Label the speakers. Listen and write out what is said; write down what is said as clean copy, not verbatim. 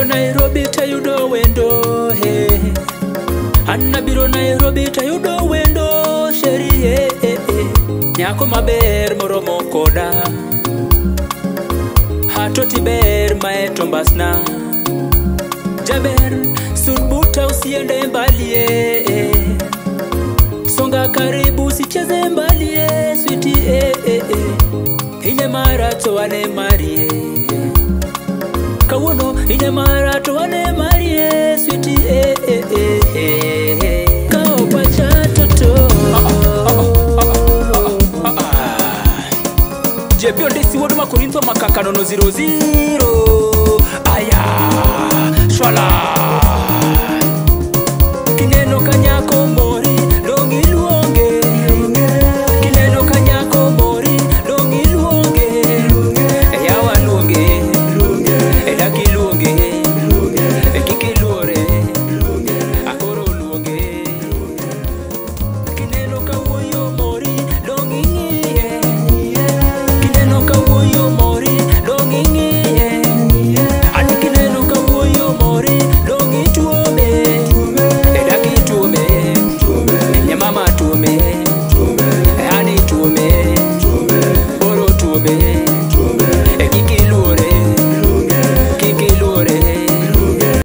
Speaker 1: Anabiro Nairobi tayudo wendo he. Anabiro Nairobi tayudo wendo sherie. Nyako maber moromo koda. Hatoti ber maeto mbasna. Jaber sud buta usiende mbali. Songa karibu usicheze mbali, sweetie. Ine mara to wane marie. Kawuono ine mara to wane marie sweetie. Kao pacha toto.
Speaker 2: JP Ondisi wuod Makorintho makaka nono 00. Aya.